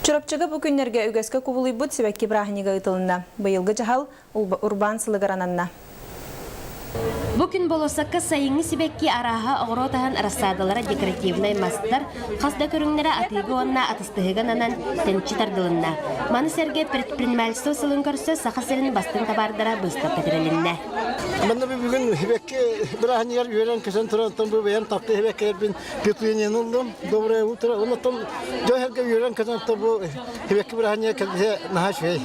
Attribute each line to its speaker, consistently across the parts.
Speaker 1: Чурапчыга бу күннэргэ үгэскэ кубулуйбут сибэкки бырааһынньыга ыытылынна. Быйылгы дьаһал урбаан сылыгар ананна.
Speaker 2: Бу күн болуоссакка сайыҥҥы сибэкки арааһа оҕуруот аһын рассадалара декоративнай мастар хас да көрүҥнэрэ атыыга уонна атастыһыыга ананан тэниччи тардылынна. Маны сэргэ предпринимательство сылын көрсө Саха сирин бастыҥ табаардара быыстапка тэрилиннэ.
Speaker 3: Манна бүгүн сибэкки бырааһынньыгар үөрэн-көтөн туран бу бэйэм таптыы сибэккилэрбин петунияны ыллым. Доброе утро. Оннуттан дьон-сэргэ үөрэн-көтөн бу Сибэкки бырааһынньыга кэлбитэ наһаа үчүгэй.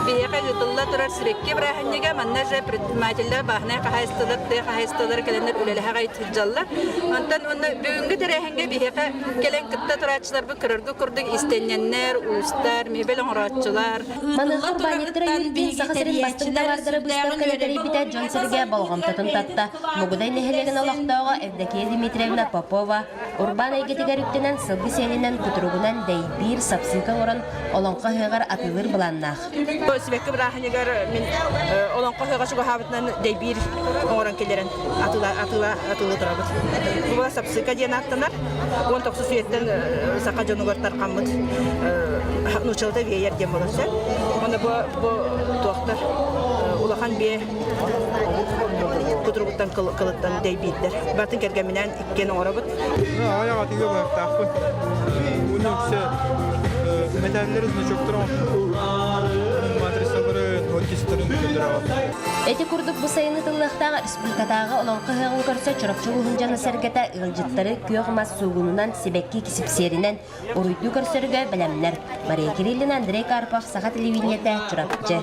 Speaker 4: Биһиэхэ ыытылла турар сибэкки бырааһынньыга манна же предпринимателлэр, бааһынай хаһаайыстыбалар, тыа хаһаайыстыбалара кэлэннэр үлэлэһэ аҕай сылдьаллар. Онтон уонна бүгүҥҥү тэрээһиҥҥэ биһиэхэ кэлэн кытта турааччыларбыт көрөргө курдук истэнньэннэр, уустар, мебель оҥорооччулар.
Speaker 2: Маныаха урбаанньыттара Юргин Саха сирин бастыҥ табаардара быыстапканы тэрийбитэ дьон-сэргэ болҕомтотун татта. Мугудай нэһилиэгин олохтооҕо Евдокия Дмитриевна Попова Урбаан эйгэтигэр үктэнэн сылгы сиэлинэн, кутуругунан дэйбиир, сапсыыка оҥорон олоҥхо ыһыаҕар атыылыыр былааннаах.
Speaker 5: Сибэкки бырааһынньыгар мин олоҥхо ыһыаҕа чугаһаабытынан дэйбиир оҥорон киллэрэн атыыла атыыла атыылыы турабыт. Бу сапсыыка диэн ааттанар. 19 үйэттэн саха дьонугар тарҕаммыт нууччалыта веер диэн буолар сөп. Уонна бу бу туохтар улахан биэ кутуругуттан кылыттан дэйбиирдэр. Батын кэргэмминээн иккиэн оҥоробут.
Speaker 6: Аҕыйах атыыга быһахтаахпын. Уну үксэ мэтээллэри, значоктары матрицалары, нотистарын көрдөрөҕүн.
Speaker 2: Ити курдук бу сайын ытыллыахтаах республикатааҕы Олоҥхо ыһыаҕын көрсө Чурапчы улууһун дьоно-сэргэтэ ыалдьыттары күөх мас суугунунан, сибэкки кисипсиэринэн уруйдуу көрсөргө бэлэмнэр. Мария Кириллина, Андрей Карпов, Саха телевидениетэ, Чурапчы.